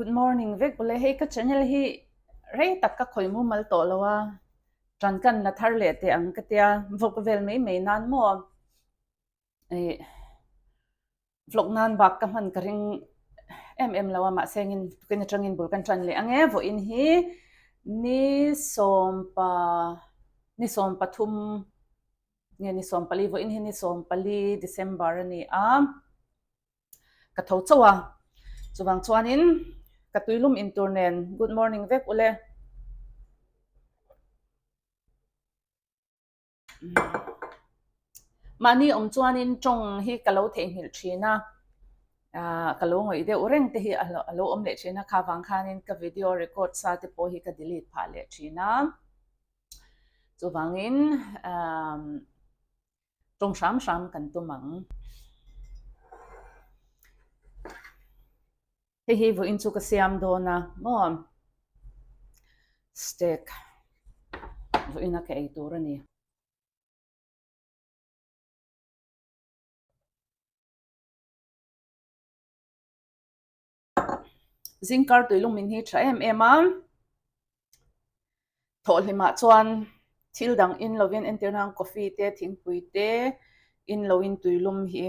Good morning vek ule hei ka channel hi rei tak ka khawih mumal tawh lo a tan kan la thar leh teh ang ka tia vlog vel mai mai nan maw ih vlog nan bak ka hman ka ring em em lo a mahse engin tukin atangin bul kan tan leh ang e vawiin hi ni sawmpa ni 13 nge ni 14 vawiin hi ni 14 December a ni a. Ka tho chauh a, chuvang chuanin ka tuilum intur nen good morning vek ule. Mahni awm chuanin tawng hi ka lo theihnghilh thin a, ah ka lo ngawih deuh reng te hi a lo awm leh thin a, kha vang khanin ka video record sa te pawh hi ka delete phah leh thin a, chuvangin ah. Tawng hram hram kan tum ang. Hei hi vawiin chu ka siam dawn a maw steak vawiin a ka ei tur a ni. Zingkar tuilung min hi tha em em a, thawhhlimah chuan thil dang in lovin entir nan coffee te thingpui te in loin tuilum hi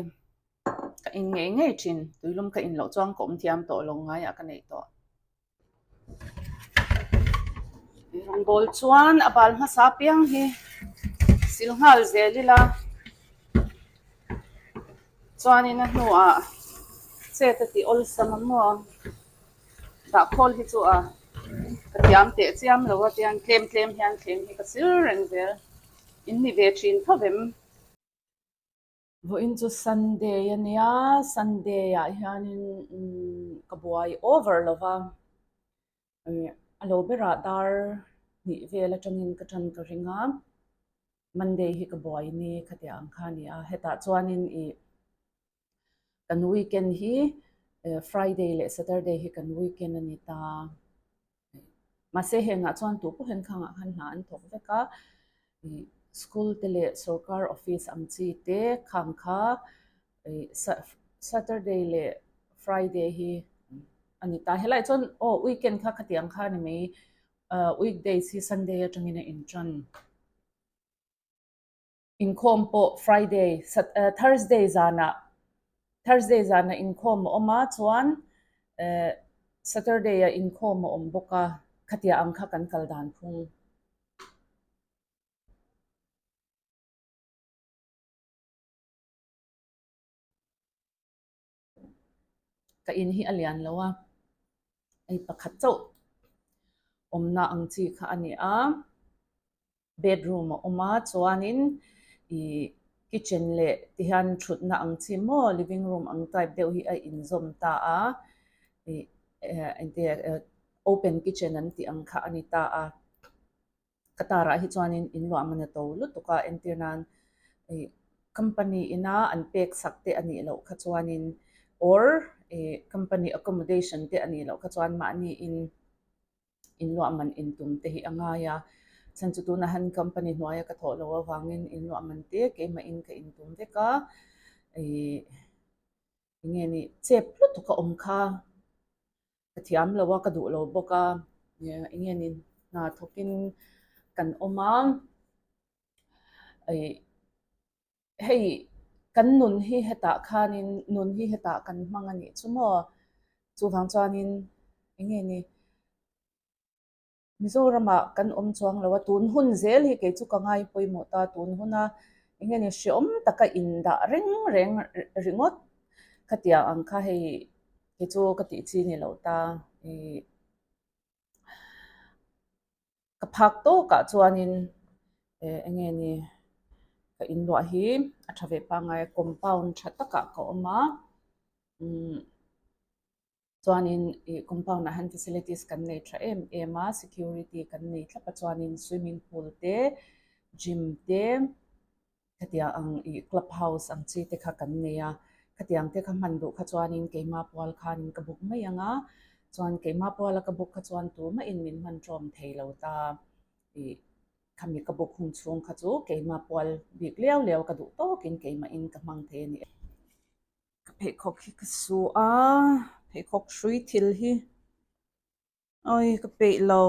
ka in ngei ngei thin, tuilum ka in loh chuan ka awm thiam tawh lo ngaiah ka neih tawh. Rawngbawl chuan a bal hmasa piang hi sil nghal zel ila chuanin a hnuah chet a tih awlsam a maw dah khawl hi chu a ka thiam teh chiam lo a tiang tlem tlem hian thleng hi ka sil reng zel in ni ve thin tho vem. Vawiin chu Sunday a nia, Sunday ah hianin ka buai over lo va, a lo berah dar hnih vel atangin ka tan ka ring a, Monday hi ka buai ni khatiang ang kha a ni a, hetah chuanin ih kan weekend hi Friday leh Saturday hi kan weekend a ni ta. Mahse hengah chuan tu pawh hian khangah khan hna an thawk vek a, ih school te leh sorkar office ang chi te khang kha ih Saturday leh Friday hi a ni ta. Helaiah chuan aw weekend kha khatiang kha a ni mai, ah weekdays hi Sunday atangin a intan. Inkhawm pawh Friday, Thursday zanah Thursday zanah inkhawm a awm a, chuan Saturday ah inkhawm a awm bawk a, khatia ang kha kan kal dan phung. Ka in hi a lian lo a, hei pakhat chauh awmna ang chi kha a ni a, bedroom a awm a chuanin ih kitchen leh ti hian thutna ang chi maw living room ang type deuh hi a inzawm ta a, ih engti open kitchen an tih ang kha a ni ta a. Qatar ah hi chuanin in luah man a to lutuk a, entir nan ih company ina an pek sak te a nih loh kha chuanin or ih company accommodation te a nih loh kha chuan mahni in in luah man in tum te hi a ngai a, chhan chu tunah hian company hnuaia ka thawh loh avangin in luah man te keimah in ka in tum vek a, ih eng nge ni chep lutuk a awm kha. Ka thiam lo a, ka duh lo bawk a, eng nge ni hna thawkin kan awm a, ih hei kan nun hi hetah khanin nun hi hetah kan hmang a nih chu maw chuvang chuanin eng nge ni. Mizoramah kan awm chuang lo a, tun hun zel hi kei chu ka ngai pawimawh ta, tun huna eng nge ni hreawm taka indah reng reng ringawt khatiang ang kha hei kei chu ka tih chi ni lo ta ih ka phak tawkah chuanin eh eng nge ni ka inluah hi a tha ve pangngai a compound tha takah ka awm a umm. Chuanin ih compound ah hian facilities kan nei tha em em a, security kan nei thlap a chuanin swimming pool te gym te khatiang ang ih club house ang chi te kha kan nei a, khatiang te kha hman duh kha chuanin keima pual khanin ka book mai ang a, chuan keima puala ka book kha chuan tumahin min hman tawm thei lo ta ih khami ka book hun chhung kha chu keima pual bik liau liau ka duh tawkin keimahin ka hmang thei a ni. Ka pheikhawk hi ka su a, pheikhawk hrui thil hi. Awi ka peih lo.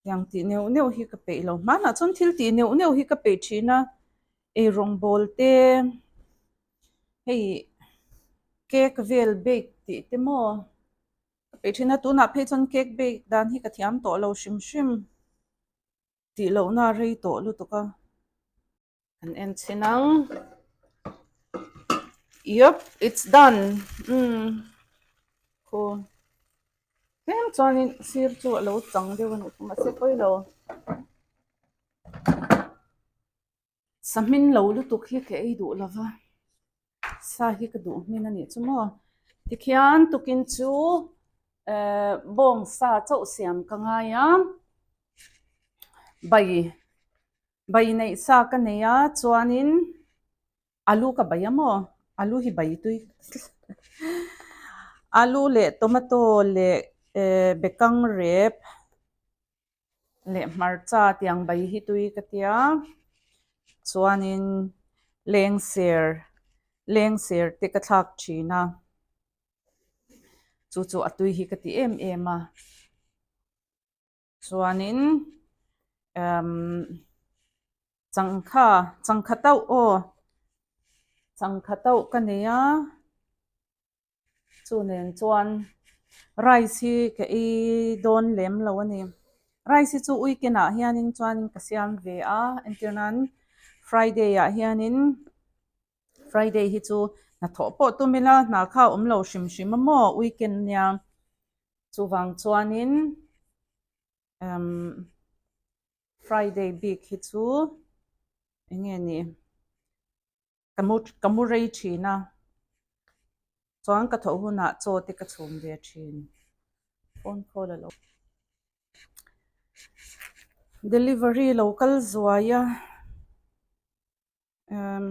Tiang tih neuh neuh hi ka peih lo. Hmanah chuan thil tih neuh neuh hi ka peih thin a, eirawng bawl te, hei cake vel bake tih te maw ka peih thin a, tunah phei chuan cake bake dan hi ka thiam tawh lo hrim hrim tih lohna a rei tawh lutuk a. Kan en chhin ang. Yup, it's done. Umm khu tlem chuanin sir chu a lo chang deuh a nih chu mahse pawi lo. Sa hmin lo lutuk hi ka ei duh lo va, sa hi ka duh hmin a nih chu maw. Tikhian tukin chu eh bawng sa chauh siam ka ngai a, bai Bai neih sa ka nei a chuanin alu ka bai a maw alu hi bai tui alu leh tomato leh eh bekang rep leh hmarcha tiang bai hi tui ka tia chuanin lengser lengser te ka thlak thin a chu chu a tui hi ka ti em em a. Chuanin umm changkha changkha tauh aw changkha tauh ka nei a chu nen chuan rice hi ka ei dawn lem lo a ni rice hi chu weekend ah hianin chuan ka siam ve a entir nan friday ah hianin friday hi chu hnathawh pawh tum ila hna kha a awm lo hrim hrim a maw weekend nia. Chuvang chuanin umm Friday bik hi chu eng nge ni ka mu ka mu rei thin a chuan ka thawh hunah chaw te ka chhum ve thin phone call a lo delivery lo kal zuai a umm.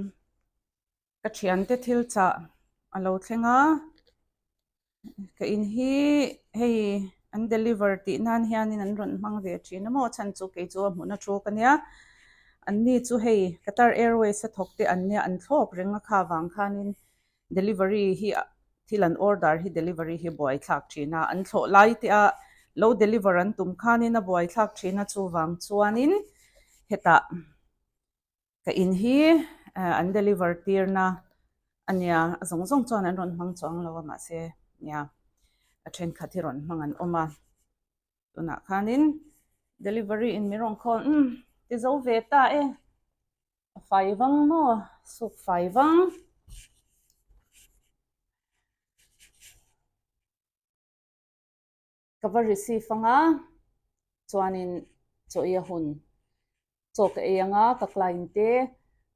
Ka thiante thil chah a lo thleng a, ka in hi hei an deliver tih nan hianin an rawn hmang ve thin a maw chhan chu kei chu a hmuhna thu ka nia anni chu hei Qatar Airways a thawk te an nia an thlawk reng a kha vang khanin delivery hi thil an order hi delivery hi buaithlak thin a an thlawh lai te a lo deliver an tum khanin a buaithlak thin a chuvang chuanin hetah. Ka in hi an deliver tirna a nia, a zawng zawng chuan an rawn hmang chuang lo a mahse nia a thenkhat hi rawn hmang an awm a, tunah khanin delivery in min rawn call umm ti zo ve ta e, a fai vang maw suk fai vang. Ka va receive anga chuanin chaw ei a hun chaw ka ei anga ka client te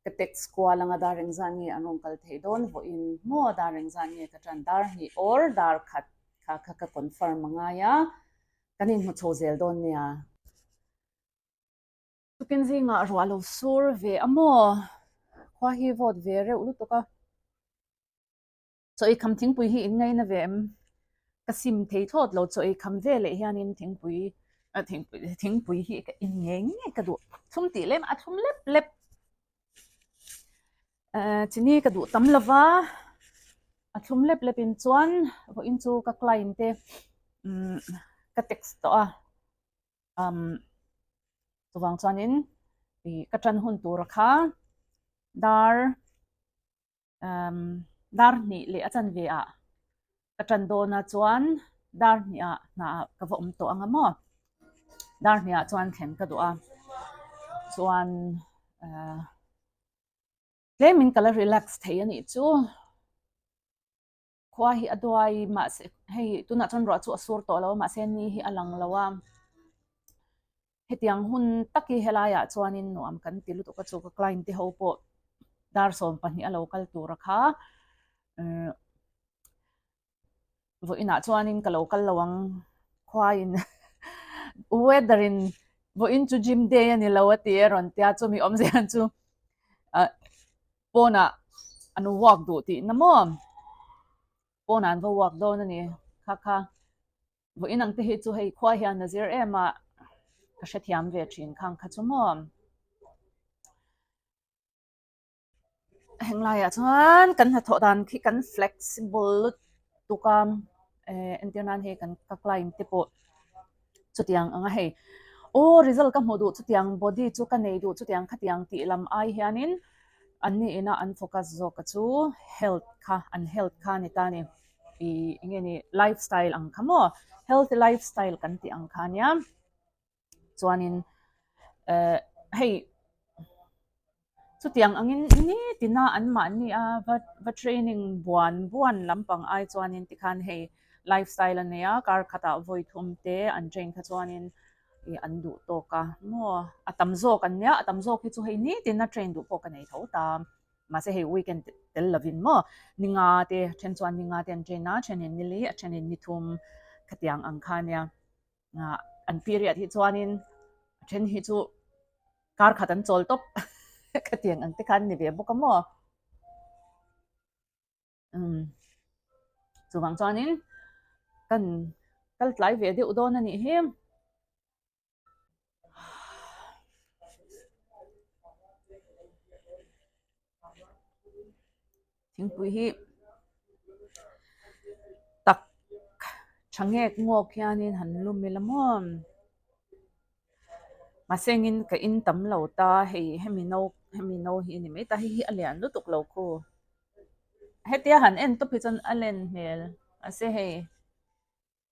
ka text kual anga dar engzah nge an rawn kal theih dawn vawiin maw dar engzah nge ka tan dar hnih or dar khat kha kha ka confirm angai a kan inhmu chho zel dawn nia. Tukin zingah ruah lo sur ve a maw khua hi vawt ve reuh lutuk a. Chaw ei kham thingpui hi in ngaina ve em? Ka sim thei thlawt lo chaw ei kham ve leh hianin thingpui thingpui thingpui hi ka in ngei ngei ka duh thlum tih lem a thlum lep lep eh chini ka duh tam lova a thlum lep lep in chuan vawiin chu ka client te umm ka text tawh a umm chuvang chuanin ih ka tan hun tur kha dar. um dar hnih leh a chanve ah ka tan dawn a chuan dar hnih ah hna ah ka va awm tawh ang a maw dar hnih ah chuan thlen ka duh a chuan ah tlemin ka la relax thei a nih chu khua hi a duai mahse hei tunah chuan ruah chu a sur tawh lo a mahse ni hi a lang lo a. Hetiang hun tak hi helaiah chuanin nuam kan ti lutuk a chu ka client te ho pawh dar 12 a lo kal tur a kha vawiinah chuanin ka lo kal lo ang khuaiin weather in vawiin chu gym day a ni lo a ti a rawn tia chumi awmzia chu ah pawnah an walk duh tihna maw pawnah an va walk dawn a ni kha kha. Vawiin ang te hi chu hei khua hian a zir em a, ka hrethiam ve thin khang kha chu maw. Heng laiah chuan kan hnathawh dan khi kan flexible lutuk a, eh entir nan hei kan ka client te pawh chutiang ang a hei aw result ka hmuh duh chutiang body chu ka nei duh chutiang khatiang tih lam ai hianin an ni ina an focus zawk a chu health kha an health kha a ni ta a ni ih eng nge ni lifestyle ang kha maw healthy lifestyle kan tih ang kha ania. Chuanin eh hei chutiang angin nitina anmahni a va va training buan buan lampang ai chuanin tikhan hei lifestyle a nei a kar khatah vawi thum te an train kha chuanin ih an duh tawk a maw a tam zawk an nia a tam zawk hi chu hei nitina train duh pawh ka nei tho ta mahse hei weekend tel lovin maw ni nga te then chuan ni nga te an train a thenin ni li a thenin ni thum khatiang ang kha ania. an period hi chuanin a then hi chu kar khat an chawl tawp khatiang ang te khan ni ve bawk a maw umm chuvang chuanin kan kal tlai ve deuh dawn a nih hi. Thingpui hi tak tha ngek ngawk hianin han lum ila maw mahse engin ka in tam lo ta hei hemi no hemi no hi a ni mai ta hei hi a lian lutuk lo khu hetia han en tawp hi chuan a len hmel mahse hei.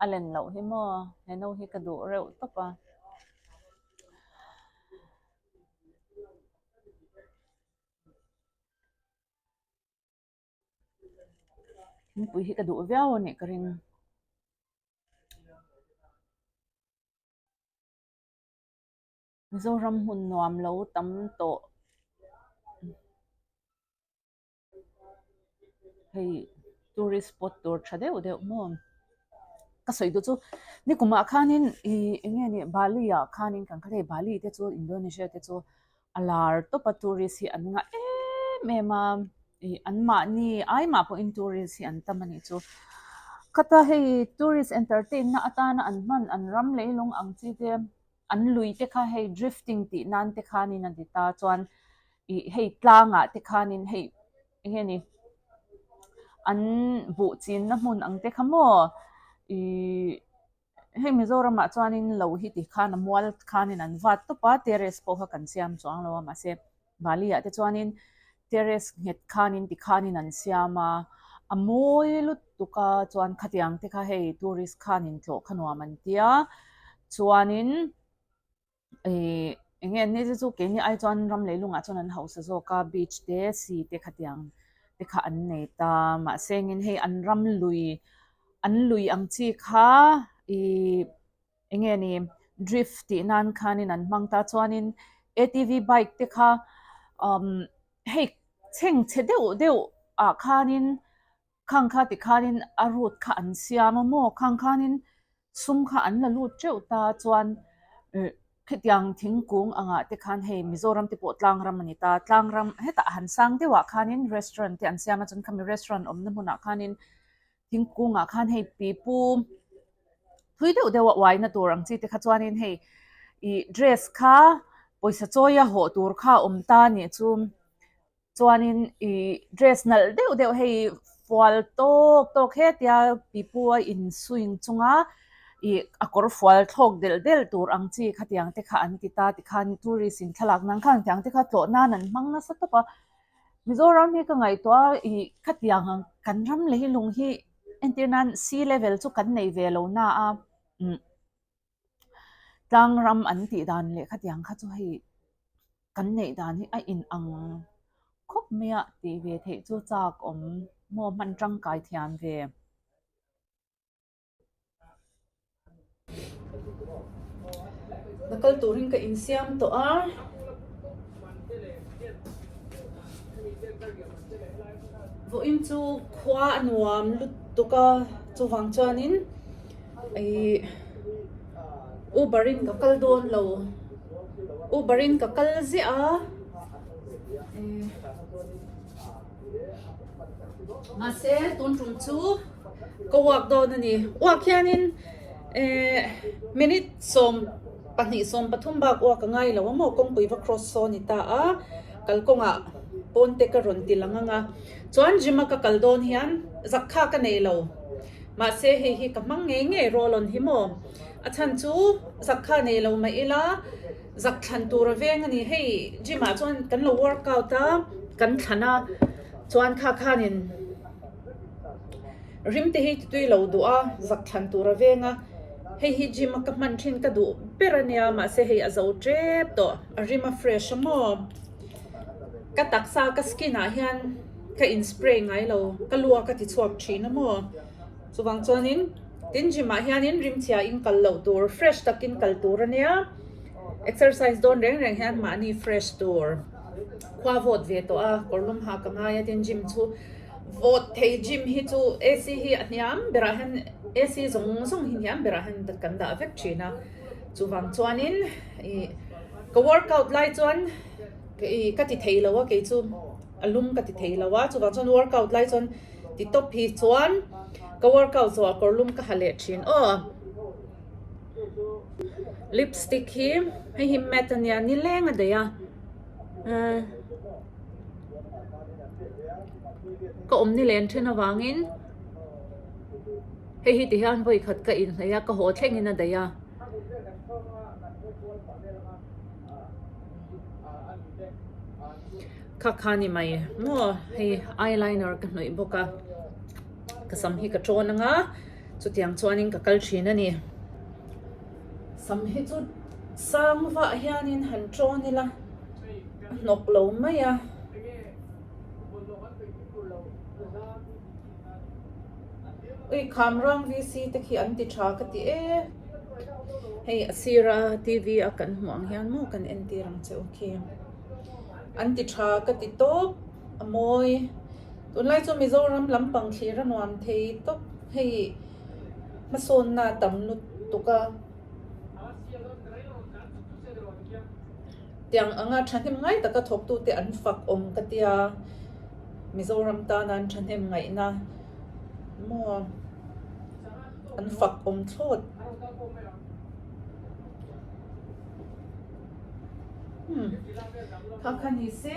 A len loh hi maw? He no hi ka duh reuh tawp a. Thingpui hi ka duh viau a nih ka ring. Mizoram hmun nuam lo tam tawh. Hei tourist spot tur tha deuh deuh maw ka sawi duh chu nikumah khanin ih eng nge ni Bali ah khanin kan kal hei Bali te chu Indonesia te chu a lar tawp a tourist hi an ngah em em a ih an mahni ai mah pawhin tourist hi an tam a nih chu khata hei tourist entertain na atana an hman an ram leilung ang chi te an lui te kha hei drifting tih nan te khanin a ti ta chuan ih hei tlangah te khanin hei eng nge ni an buh chinna hmun ang te kha maw ih hei Mizoramah chuanin lo hi ti khan a mual khanin an vat tawp a terrace pawh kha kan siam chuang lo a mahse Bali ah te chuanin terrace nghet khanin ti khanin an siam a a mawi lutuk a chuan khatiang te kha hei tourist khanin tlawh kha nuam an tia chuanin Ih eng nge ni te chu keini ai chuan ram leilungah chuan an hausa zawk a beach te sea te khatiang te kha an nei ta mahse engin hei an ram lui an lui ang chi kha ih eng nge ni drift tih nan khanin an hmang ta chuanin A_T_V bike te kha umm hei chhengchhe deuh deuh ah khanin Khang kha tikhanin a route kha an siam a maw? Khang khanin sum kha an la lut teuh ta chuan khitiang thingkung angah te khan hei Mizoram te pawh tlangram a ni ta. Tlangram hetah han sang deuhah khanin restaurant te an siam a chuan khami restaurant awmna hmunah khanin thingkungah khan hei pipu thui deuh deuh a uaina tur ang chi te kha chuanin hei ih dress kha pawisa chawia hawh tur kha a awm ta nih chu. Chuanin ih dress nalh deuh deuh hei fual tawk tawk hetia pipu a in swing chunga ih a kawr fual thlawk delh delh tur ang chi khatiang te kha an ti ta tikhan tourist in thlalak nan khan tiang te kha tlawh nan an hmang nasa tawp a Mizoram hi ka ngaihtuah a ih khatiang ang kan ram leilung hi entir nan sea level chu kan nei ve lo na a umm tlang ram an tih dan leh khatiang kha chu hei. Kan neih dan hi a in ang khawp mai a tih ve theih chu chak awm maw hman tangkai thiam ve. Hna kal turin ka insiam tawh a. Vawiin chu khua a nuam lutuk a chuvang chuanin Ih Uber in ka kal dawn lo Uber in ka kal ziah a ih mahse tun tum chu ka walk dawn a ni walk hianin eh minute 12 13 bak walk a ngai lo a maw kawngpui va cross sawn a ni ta a kalkawngah. Pawn te ka rawn ti lang ang a, chuan gym a ka kal dawn hian zak kha ka nei lo. Mahse hei hi ka hmang ngei ngei roll on hi maw? A chhan chu zak kha nei lo mah ila zak thlan tur a veng a ni. Hei gym ah chuan kan lo workout a, kan thlan a, chuan kha khanin rim te hi titui lo duh a, zak thlan tur a veng a. Hei hi gym a ka hman thin ka duh ber a nia, mahse hei a zo tep tawh, a rim a fresh a maw? Ka taksa ka skin ah hian ka in spray ngai lo ka lua ka ti chhuak thin a maw chuvang chuanin tin gym ah hianin rimchhia in kal loh tur fresh takin kal tur a nia exercise dawn reng reng hian mahni fresh tur khua vawt ve tawh a kawrlum ha ka ngai a tin gym chu vawt thei gym hi chu AC hi a hniam berah hian AC zawng zawng hi hniam berah hian kan dah vek thin a chuvang chuanin ih ka workout lai chuan. Ka ti thei lo a kei chu a lum ka ti thei lo a chuvang chuan workout lai chuan ti tawp hi chuan ka workout zawh ah kawr lum ka ha leh thin aw lipstick hi hei hi matte a nia nileng a daih a ehh ka awm nilen then avangin hei hi ti hian vawi khat ka inhnaih a ka haw thlengin a daih a. Kha kha ni mai maw hei eyeliner ka hnawih bawk a ka sam hi ka tawn anga chutiang chuanin ka kal thin a ni sam hi chu sang vah hianin han tawn ila a hnawk lo mai a. Ui Khamrang VC te khi an ti tha ka ti e. Hei a sira TV a kan hmuh ang hian maw kan entir ang che u khi. An ti tha ka ti tawp a mawi. Tunlai chu Mizoram lampang thlir a nuam thei tawp. Hei hmasawnna a tam lutuk a. Tiang anga thahnem ngai taka thawktute an fak awm ka tia. Mizoram tana an thahnem ngaihna maw an fak awm thlawt. Hmm kha kha ni se.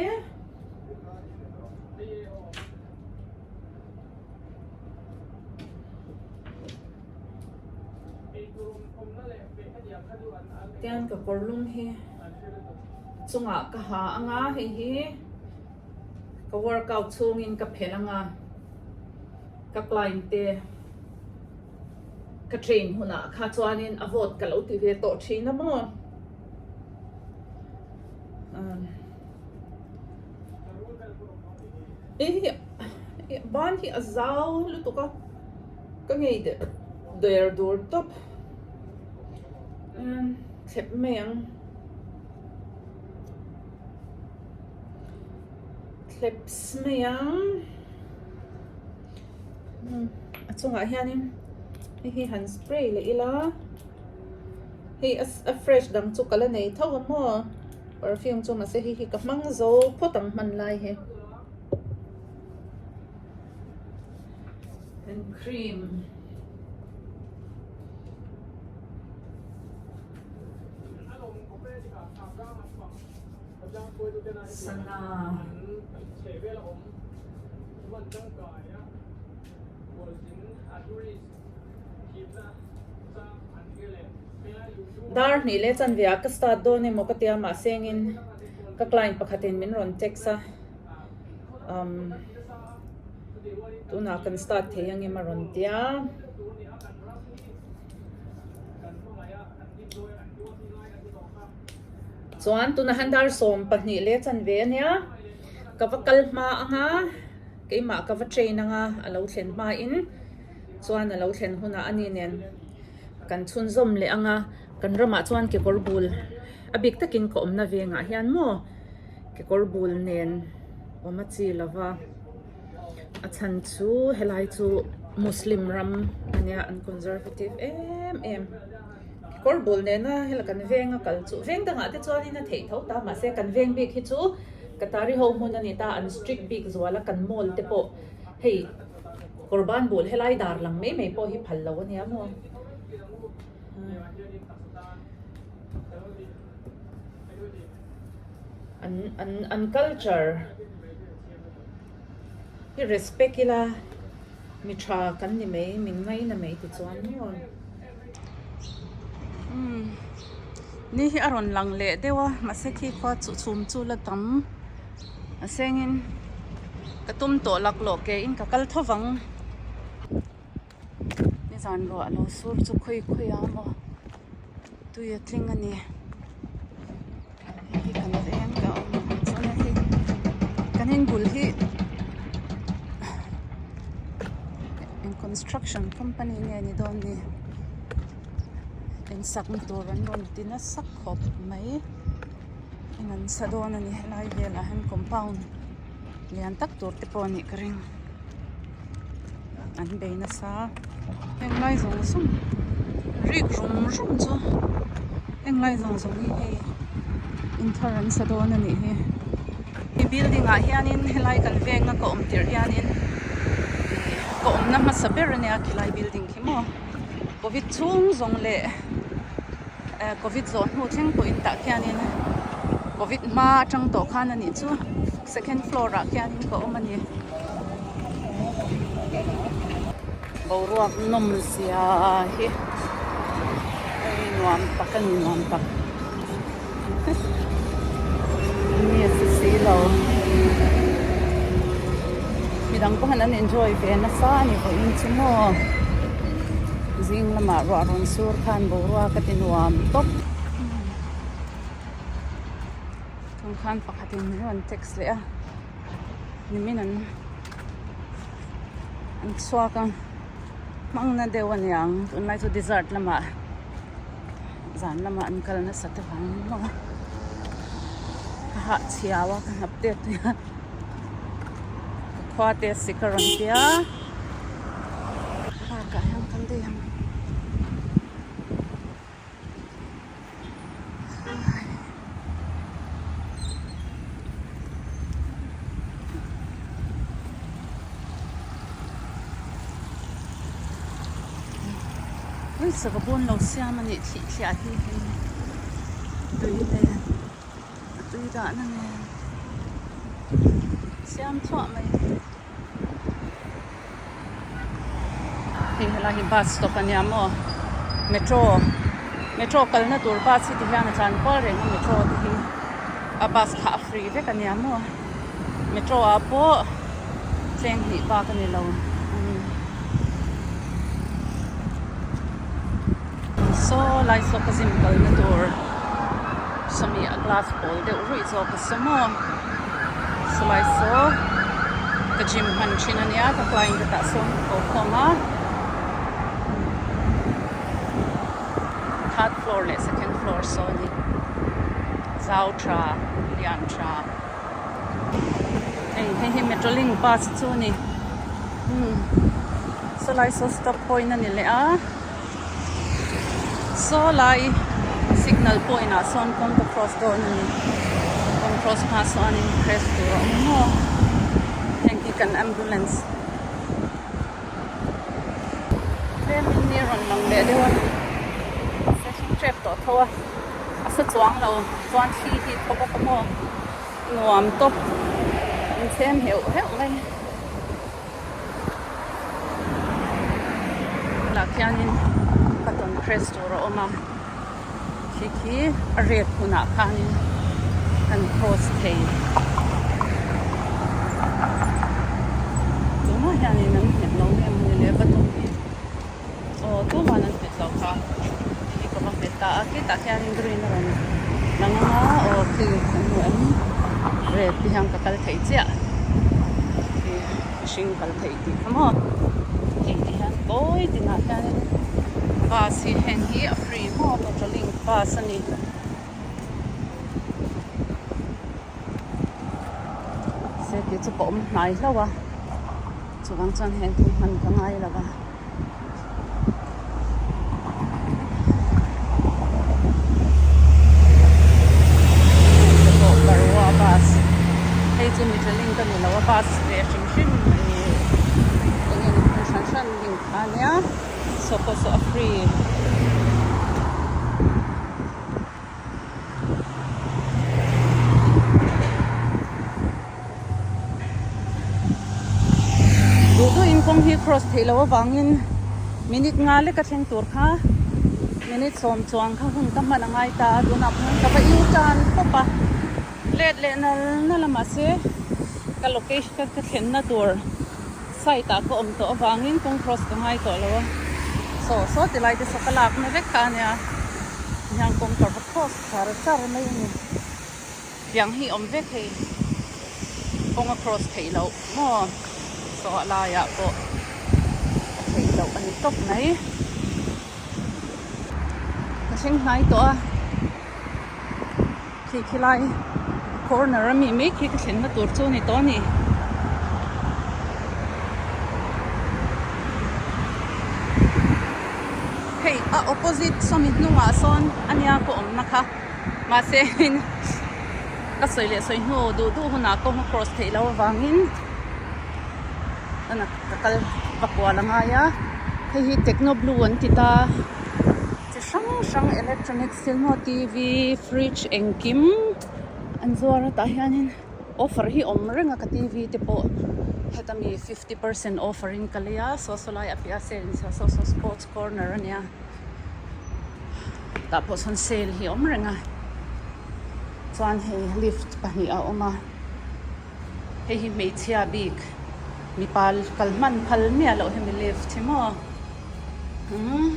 Tian ka kawr lum hi chungah ka ha anga hei hi. Ka workout chhungin ka phelh anga ka client te ka train hunah kha chuanin a vawt ka lo ti ve tawh thin a maw. Hei ban hi a zau lutuk a ka ngei der dur tawp thlep mai ang. Clips mai ang a chungah hianin hei hi han spray leh ila hei a fresh dang chu ka la nei tho a maw perfume chu mahse hei hi ka hmang zo phawt ang hman lai hi and cream. Sana. Dar hnih leh chanve ah ka start dawn emaw ka tia mahse engin ka client pakhatin min rawn text a umm tunah kan start thei angem a rawn tia. Chuan tuna han dar 12 leh chanve a nia ka va kal hma anga keimah ka va train anga a lo thlen hmain chuan a lo thlen hunah a ni nen kan chhunzawm leh anga kan ramah chuan kekawr bul a bik takin ka awmna vengah hian maw kekawr bul nen awm a chi lova a chhan chu helai chu muslim ram a nia an conservative em em. Kawr bul nena hela kan veng a kal chu veng dangah te chuanin a theih tho ta mahse kan veng bik hi chu Qatari ho hmun a ni ta an strict bik zual a kan mall te pawh hei kawr ban bul helai dar lang mai mai pawh hi phal lo a nia maw. An an an culture. Hi respect ila mi tha kan ni mai min ngaina mai ti chuan maw. Umm ni hi a rawn lang leh deuh a mahse khi khua chu chhum chu la tam a sengin ka tum tawh laklawh ke in ka kal tho vang nizan ruah lo sur chu khawi khawi a maw tui a tling a ni. Hei hi kan veng ka awm chuan hei kan in bul hi eng construction company nge ni dawn ni in sak na tur an rawn ti nasa khawp mai in an sa dawn a ni helai velah hian compound lian tak tur te pawh a nih ka ring an bei nasa heng lai zawng zawng rik rum rum chu heng lai zawng zawng hi hei in thar an sa dawn a nih hi he building ah hianin helai kan venga ka awm tirh hianin ih ka awmna hmasa ber ania khilai building khi maw covid chhung zawng leh eh covid zawh hnu thleng pawhin tah khianin covid hma atang tawh khan a nih chu second floor ah khianin ka awm a ni boruak nawm zia hi hei nuam tak a ni nuam tak mi a si si lo midang pawh hian an enjoy ve nasa a ni vawiin chu maw zing lamah ruah rawn sur khan boruak a ti nuam tawp tum khan pakhatin min rawn text leh a nimin an an chhuak a hmang na deuh a niang tunlai chu dessert lamah zan lamah an kal nasa te vang maw ka hah chhiau a ka hnap tet nia ka khua te sik a rawn tia park ah hian kal daih ang. Sava pawn lo siam a nih thih thliah hi hei tui nen a tui dahna nen siam chhuah mai. Hei helai hi bus stop a nia maw metro metro kalna tur bus hi ti hian a tlan kual reng a metro te hi a bus kha a free vek a nia maw metro ah pawh tleng hnih bak a ni lo saw lai saw ka zim kalna tur sawmi a glass pawl deuh ruih zawk a saw maw sawlai saw ka gym hman thin a nia ka client te tah sawn ka ko khawm a third floor leh second floor saw a ni zau tha lian tha hei hei hi metrolink bus chu a ni umm sawlai saw stop point a ni leh a. Saw lai signal point ah sawn kawng ka cross dawn a ni kawng cross hma chuanin press tur a awm maw heng hi kan ambulance tlemin ni a rawn lang leh deuh a mahse thleng tep tawh tho a a sa chuang lo chuan thli hi a thaw bawk a maw nuam tawp an chhem heuh heuh mai. Lah khianin button press tur a awm a khi khi a red hunah khanin kan cross thei tunah hianin an nghet lo nge mawni le button hi aw tumah an nghet lo kha khi ka va nghet ta a khitah khianin green a rawn lang ang a aw khi kan hmu em red te hian ka kal thei chiah. Mihring kal theih tih kha maw hei ti hian kawi tinah hianin bus hi heng hi a free maw metrolink bus a ni. Se tih chu ka awm hnai hlauh a chuvang chuan heng thil hman ka ngai lo va. Bus hei chu metrolink a ni lo a bus ve hrim hrim a ni eng eng hmun hran hran link kha a nia saw pawh saw a free. Kawng hi cross theih loh avangin minute nga leka thleng tur kha minute sawm chuang kha hun ka hman a ngai ta a, tunah pawh hian ka va u tan pawp a, let leh nal nal a mahse ka location ka thlenna tur site ah ka awm tawh avangin kawng cross ka ngai tawh lo a, saw saw ti lai te saw ka lakna vek kha a nia, tihian kawng ka va cross char char mai a ni. Tiang hi awm vek hei kawng a cross theih loh maw saw a laiah pawh a theih loh a ni tawp mai. Ka thleng hnai tawh a khi khi lai corner a mi mai khi ka thlenna tur chu a ni tawh a ni. Hei a opposite sawmi hnungah sawn a nia ka awmna kha. Mahse ka sawi leh sawi hnu duh duh hunah kawng a cross theih loh avangin ka kal va kual a ngai a hei hi techno blue an ti ta chi hrang hrang electronics thil maw T V fridge engkim an zuar a tah hianin offer hi awm reng a ka T V te pawh heta mi fifty percent offer in ka lei a saw saw lai a piah a sale in saw saw sports corner a nia. Tah pawh sawn sale hi a awm reng a chuan hei lift pahnih a awm a hei hi hmeichhia bik mipa kal hman phal miah loh hemi lift hi maw umm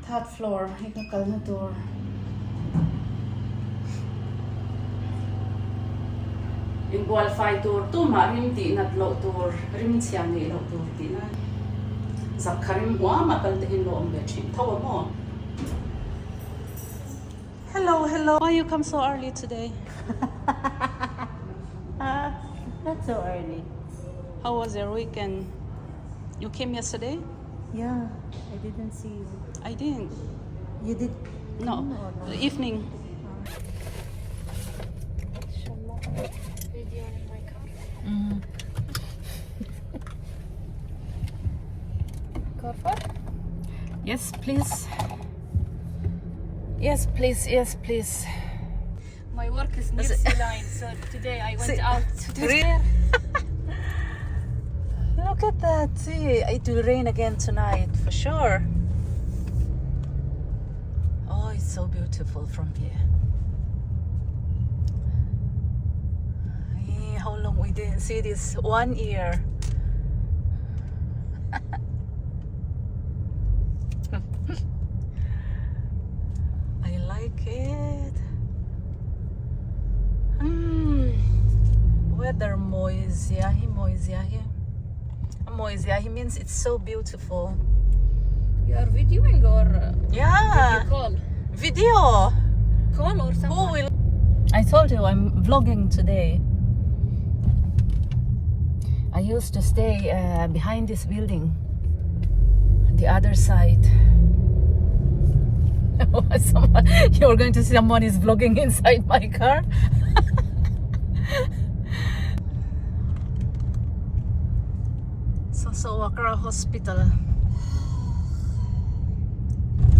third floor hei ka kalna tur. Inbual fai tur tumah rim tih nat loh tur, rim chhia neih loh tur tihna zak kha rim huam a kal te hian lo awm ve thin tho a maw? Hello hello why you come so early today? Not so early. How was your weekend? You came yesterday? Yeah, I didn't see you. I didn't. You did? No, the evening. Inshallah. Video in my car. Mm. Car for? Yes, please. Yes, please. Yes, please. My work is near sea line, so today I went See- out to the Really? fair. Look at that. See, it will rain again tonight for sure. Oh, it's so beautiful from here. Hey, how long we didn't see this? One year. I like it. Hmm. Weather mawi zia hi mawi zia hi. A mawi zia hi means it's so beautiful. You are videoing or uh, Yeah. video call? Video. Call or someone? Who will I told you I'm vlogging today. I used to stay uh, behind this building, the other side. Someone, you're going to see someone is vlogging inside my car. so so Wakra Hospital.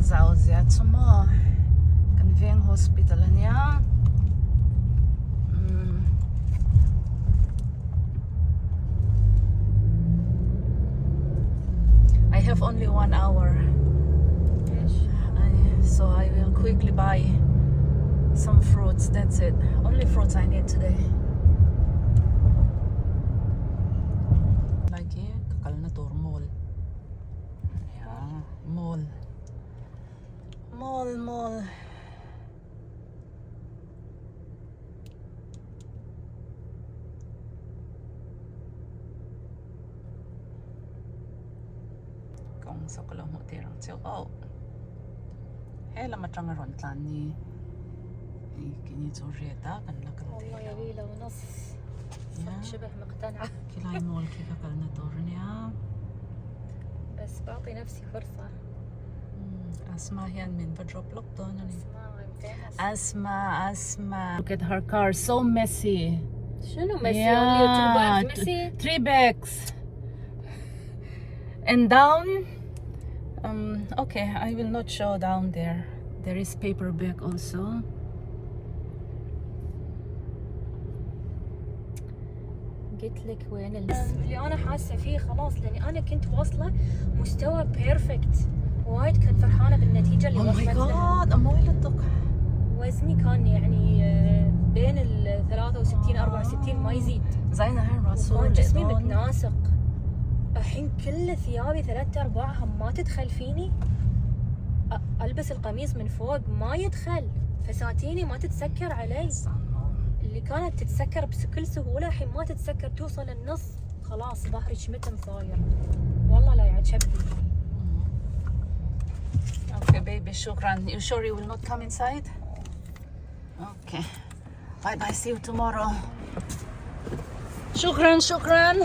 Zau zia chu maw kan veng hospital ania umm I have only one hour so I will quickly buy some fruits that's it only fruits I need today like hi ka kalna tur mall Mall. Mall, mall. Kawng saw ka lo hmuh tir ang chiu oh. He lam atanga rawn tlan ni. Hei kini chu red a kan la kal thei lo. Khilai mall khi ka kalna tur ania. Asma hian min va drop lawk dawn a ni. Asma Asma. Look at her car so messy. Yeah, three bags. And down um okay I will not show down there. There is paper bag also. قلت لك وين اللي انا حاسه فيه خلاص لاني انا كنت واصله مستوى perfect وايد كنت فرحانه بالنتيجه اللي Oh my وصلت لها god, amoy lutok. وزني كان يعني آه، بين ال 63 64 ما يزيد Zaina her وكان جسمي متناسق الحين كل ثيابي ثلاث ارباعها ما تدخل فيني البس القميص من فوق ما يدخل فساتيني ما تتسكر علي اللي كانت تتسكر بكل سهوله الحين ما تتسكر توصل النص خلاص ظهري شمتن صاير والله لا يعجبني. Okay, baby, shukran. You sure you will not come inside? Okay. Bye bye. See you tomorrow. Shukran, shukran.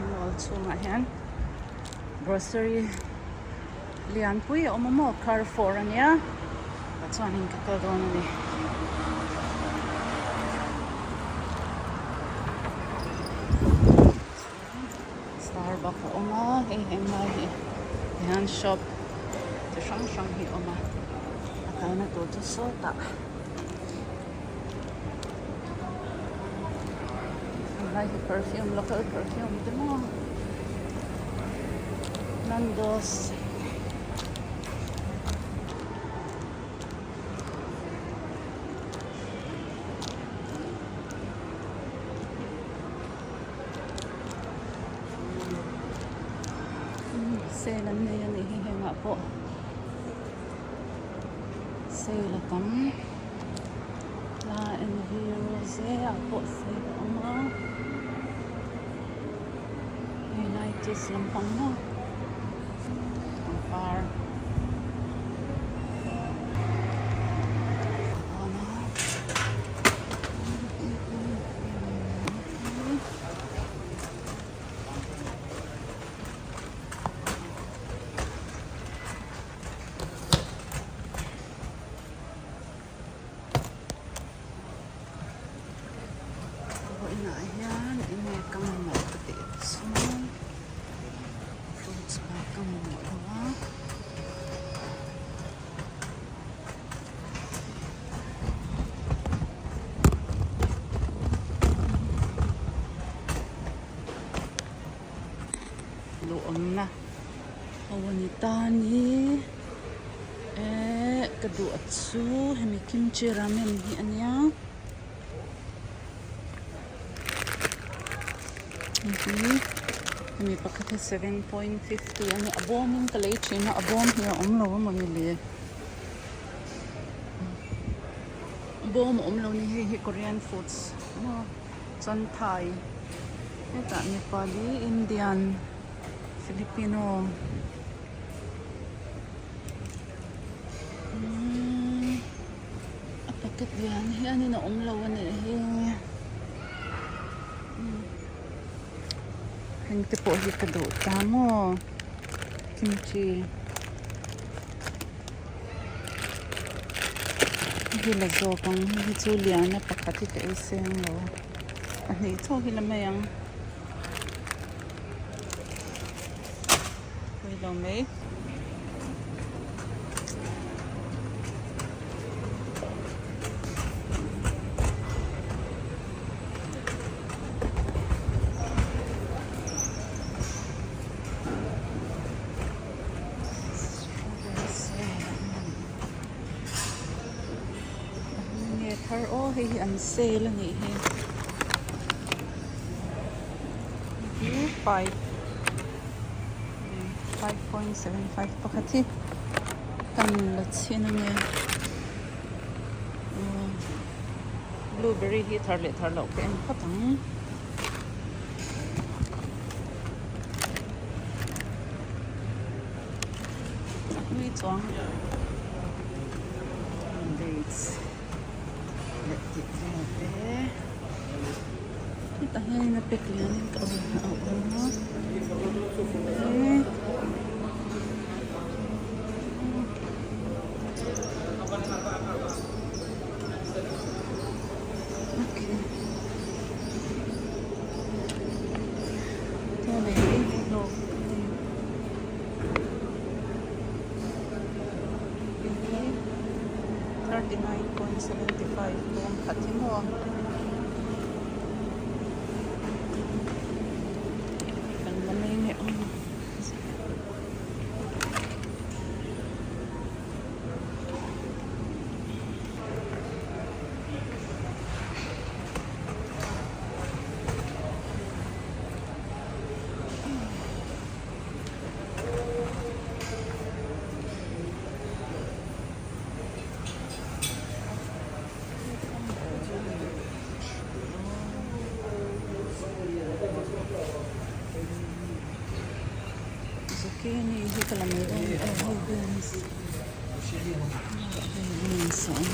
Mall chhungah hian grocery lianpui a awm a maw Carrefour a nia tah chuanin ka kal dawn a ni. Starbucks a awm a hei henglai hi tihian shop chi hrang hrang hi a awm a a kalna tur chu sawtah henglai hi perfume local perfume te maw Nando's. Sale an nei a nih hi hengah pawh sale a tam la enviro ah pawh sale a awm a hei nineties lampang maw pangpar. Vawiinah hian enge ka mamawh ka tih chuan fruits bak ka mamawh lo a. Luh awmna ho a ni ta ni eh ka duh a chu hemi kimchi ramen hi a nia hei hemi pakhat hi 7.50 a nia a bawmin ka lei thin a a bawm hi a awm lo a mawni le a bawm a awm lo ni hei hi Korean foods maw chuan Thai hetah Nepali Indian Filipino umm a packet lian hianin a awm lo a nih hi heng te pawh hi ka duh ta maw kimchi hi la zawk ang hei hi chu lian a pakhat hi ka ei seng lo a pahnih chauh hi la mai ang pawi lo mai. Nge thar aw hei hi an sale a nih hi hi 5.75 pakhat hi kan la chhin ange blueberry hi thar leh thar loh ka en phawt ang. A hlui chuang dates leh tih vel te hetah hianin a pack lianin ka a awm a he. 29.75 bawm khat hi maw. Kan la mai nge awm. Zucchini hi ka la mai dawn a hei beans beans a awm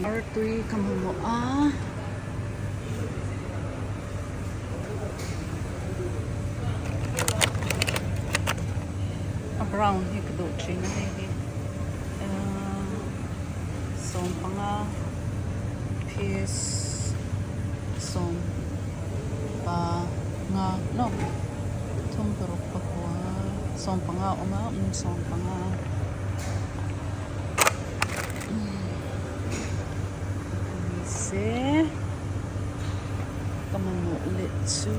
Artui ka mamawh a. A brown hi ka duh thin a hei hi ahh sawmpanga piece sawmpa nga no thum paruk pakua sawmpanga a awm a umm sawmpanga ni se ka mamawh leh chu.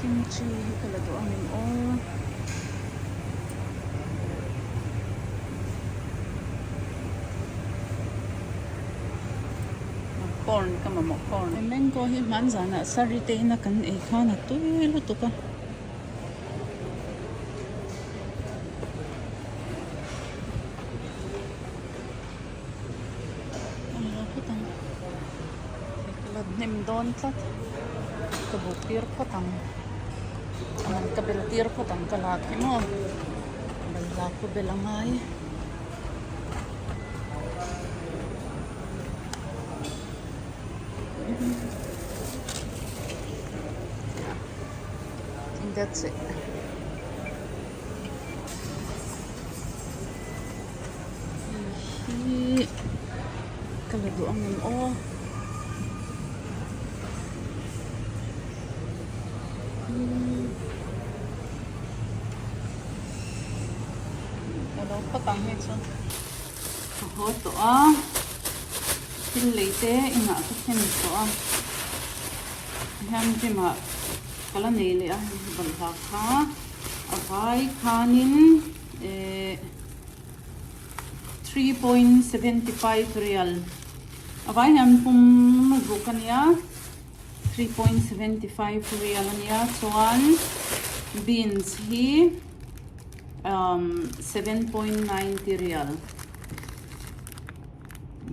Kimchi hi ka la duh ang em aw. Corn ka mamawh corn. Mango hi hmanzanah saree te ina kan ei khan a tui lutuk a. Englo phawt ang hei ka la hnem dawn tlat ka buk tir phawt ang a man ka bel tir phawt ang ka lak hi maw bel lak pawh bel a ngai. That's it. Hei hi ka la duh ang em aw. Ka lo phawt ang hei chu ka haw tawh a thil lei te inah ka thlen tawh a hian gym ah ka la nei leh a balhla kha a vai khanin eh 3.75 rial a vai hian pum ruk a nia 3.75 rial a nia chuan beans hi um 7.90 rial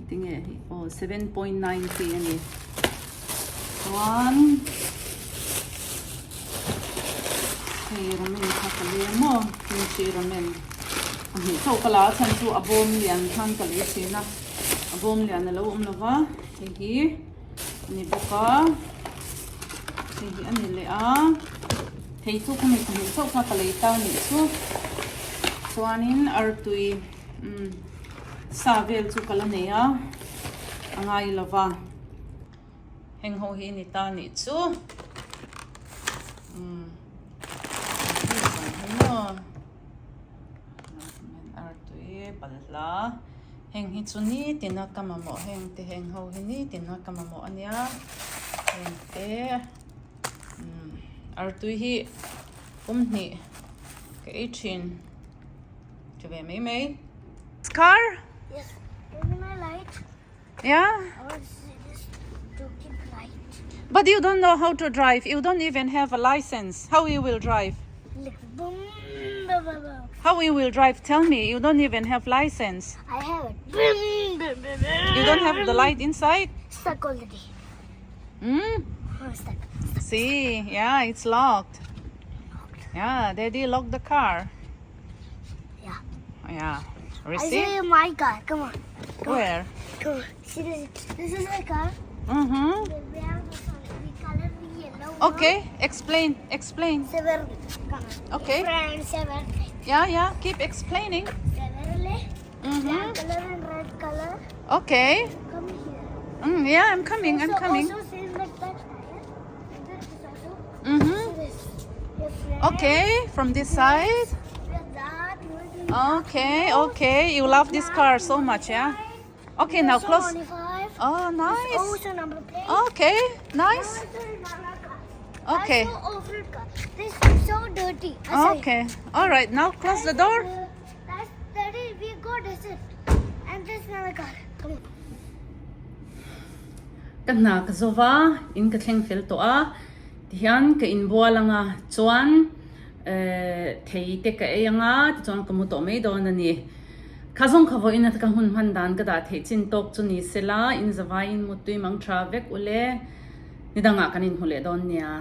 tinge hi aw 7.90 a ni chuan hei ramen kha ka lei a maw kimchi ramen a hmuh chauh ka la a chhan chu a bawm lian khan ka lei thin a a bawm lian a lo awm lo va hei hi a ni bawk a hei hi a ni leh a thei chu khami pahnih chauh kha ka lei ta a nih chu chuanin artui umm sa vel chu ka la nei a a ngai lo va heng ho hi a ni ta a nih chu umm hei zawng hi maw artui balhla heng hi chu nitin a ka mamawh heng te heng ho hi nitin a ka mamawh a nia heng te umm artui hi pum hnih ka ei thin. Tha ve mai mai. Car? Yes. Give me my light. Yeah. I want to see this to keep light. But you don't know how to drive. You don't even have a license. How you will drive? Like boom, boom, boom, boom. How you will drive? Tell me. You don't even have license. I have it. Boom, boom, boom, boom. You don't have the light inside? Stuck already. Hmm? Oh, stuck. See, yeah, it's locked. Yeah, daddy locked the car. Yeah. Yeah. I Receive? see my car. Come on. Come Where? On. Come on. See this? This is my car. Mm-hmm. We have Okay, explain, explain. Okay. Yeah, yeah, keep explaining. Mm-hmm. Black color and red color. Okay. Come here. Mm, yeah, I'm coming, I'm Also- coming. Also same like that tire. And this is also Mm-hmm. this. Different. Okay, from this side. With that, with the Okay, okay. You love this car so much, yeah? Okay, now Also close. 25. Oh, nice. Also number plate. Okay, nice. Also another car. Okay. Also off-road car. This is so dirty. Aside. Okay. All right, now close the door. That's dirty. We go desert. And this another car. Come on. Ka hna ka zo va, in ka thleng fel tawh a, tihian ka inbual anga chuan thei te ka ei anga tichuan ka mu tawh mai dawn a ni. Kha zawng kha vawiin a ka hun hman dan ka dah theih chin tawk chu ni sela, in zavaiin mutui mang tha vek ule, nidangah kan inhmu leh dawn nia.